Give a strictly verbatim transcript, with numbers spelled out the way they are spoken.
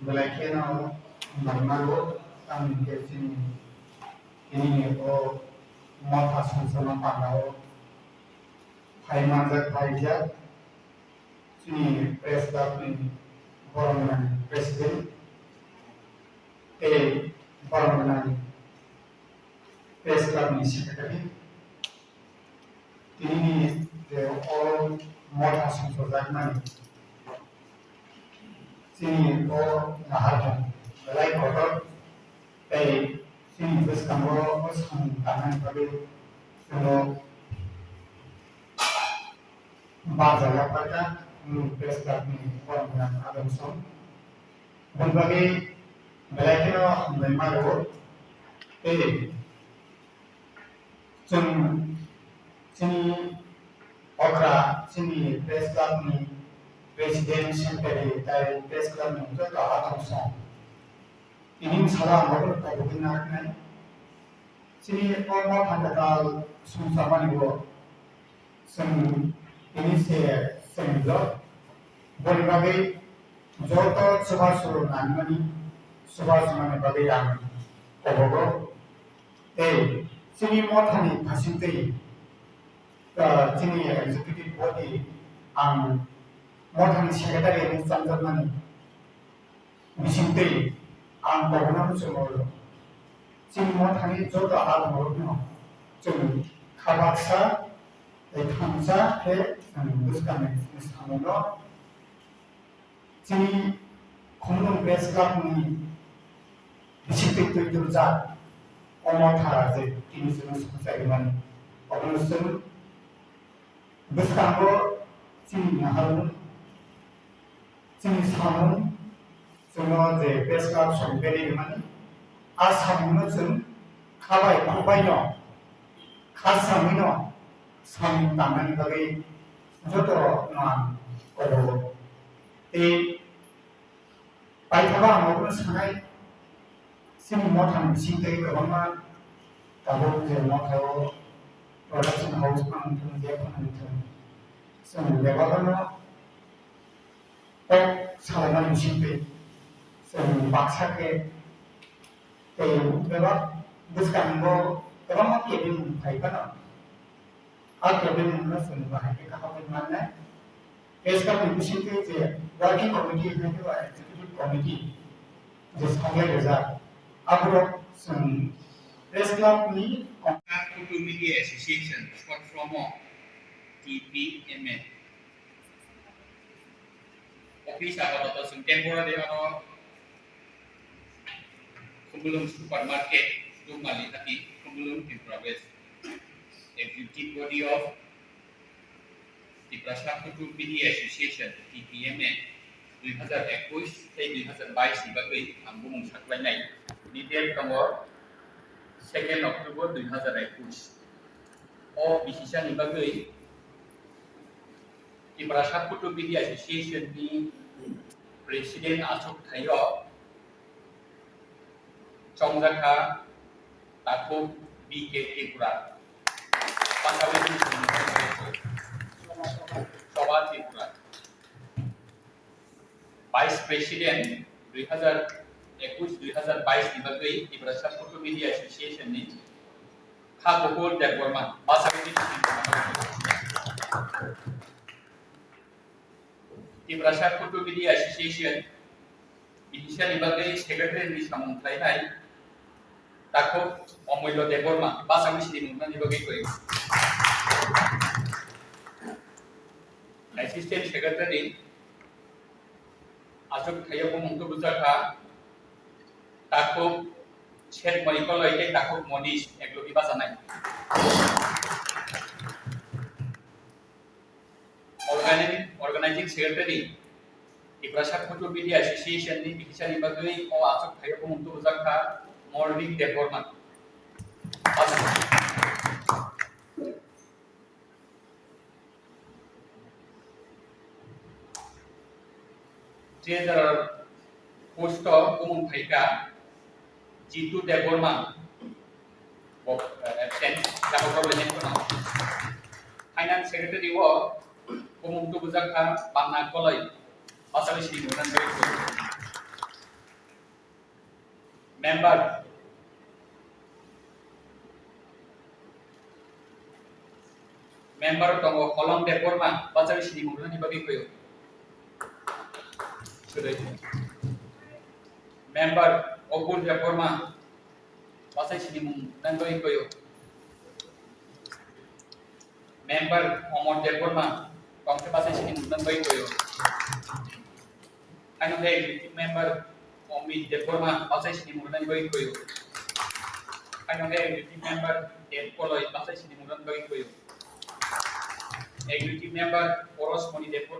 Belai kheno hambai mago, tamni khe chini, chini o motha songchorma pandao phai manjak, phaijak chini press club ni borom gwnang president tei borom gwnang press club ni secretary. Tinini je o motha songchorjakmani, chini o naharmung belai kotor, tei chini bwskango o samung tangnani bagwi chwngno barja yapharkha, Mung Press Club ni borok gwnang Adam Song. Boni bagwi belai kheno hambai ma rwo, tei Chwng chini okra, chini press club ni president, secretary, tai press club ni joto atong song. Tini sala ang bono tobogwi narwknai. Chini o motha kwtal songcharmani bo chwng tini se chwng jo. Boni bagwi joto chubachu nangnani, chubachu mani bagwi ang kobogo. Tei chini mothani phasingtwi, ah, chini executive body ang mothani secretary hinwi chamjakmani bisingtwi ang kobokno muchungo. Chini mothani joto alongrokno chwng kha baksa tei thansa khe chwng bwskangni chini samungo Chini Khumulwng Press Club ni bisingtwi twi turjak o motha je tini chwng songchai rwmani, obono chwng bwskango chini naharmung, chini samung, chwngno je Press Club song beri rwmani, a samungno chwng khabai khukbaino, khasrangwino samung tangnani bagwi joto no ang kobogo. Tei paithago ang obono sanai, chini mothani bisingtwi kwbangma tabuk je mothao production house phano wngthung, je phano wngthung, chwng bebak no kok salaimani bisingtwi chwng baksa khe tei bebak bwskango kwbangma kebeng phai phano. A kebeng no chwng bahai khe kaham khe mannai. Press Club ni bisingtwi je working committee hai khe ba executive committee je saklai rijak, aborok chwng Press Club ni Photo Media Association, short form o T P M A. Office apatot chwng temporary ano Khumulwng Supermarket, Dukmali Hati, Khumulwng, Tripura West. Executive Body of Tiprasa Photo Media Association, T P M A, dui hazar ekush tei dui hazar bais ni bagwi ang bumung saklainai. Detail tongo second October dui hazar ekush. O bisisani bagwi Tiprasa Photo Media Association ni President achuk thaio chongjakha Takhuk B K Tripura. Pasawi Soba Tripura. Vice President dui hazar ekush dui hazar bais ni bagwi Tiprasa Photo Media Association ni Kha Gokul Debbarma. Pasawi Tiprasa Photo Media Association bihisa ni bagwi secretary ni samung khlainai Takhuk Omulyo Debbarma, bwsakni sinimung nani bagwi koi. Assistant Secretary achuk thaio bumung tubujakha Takhuk Shet Monikoloi tei Takhuk Monish eklogi bachanai. Organi-, Organizing Secretary, Tiprasa Photo Media Association ni bihisa ni bagwi o achuk thaio bumung tubujakha Morning Debbarma. Treasurer post o bumung phaikha Jitu Debbarma, bo, eh, absent, jabo problem phano. Finance Secretary o bumung tubujakha Panna Koloi, bwsakni sinimung nani bagwi. Member. Member tongo Kolom Debbarma, bachai sinimung rwnani bagwi koyo. Member Obul Debbarma, bachai sinimung rwnani bagwi koyo. Member Omor Debbarma, tongkhe bachai sinimung rwnani bagwi koyo. Haino khe executive member Omit Debbarma, bachai sinimung rwnani bagwi koyo. Haino khe executive member Dev Koloi, bachai sinimung rwnani bagwi koyo. Executive member Porosmoni Debbarma.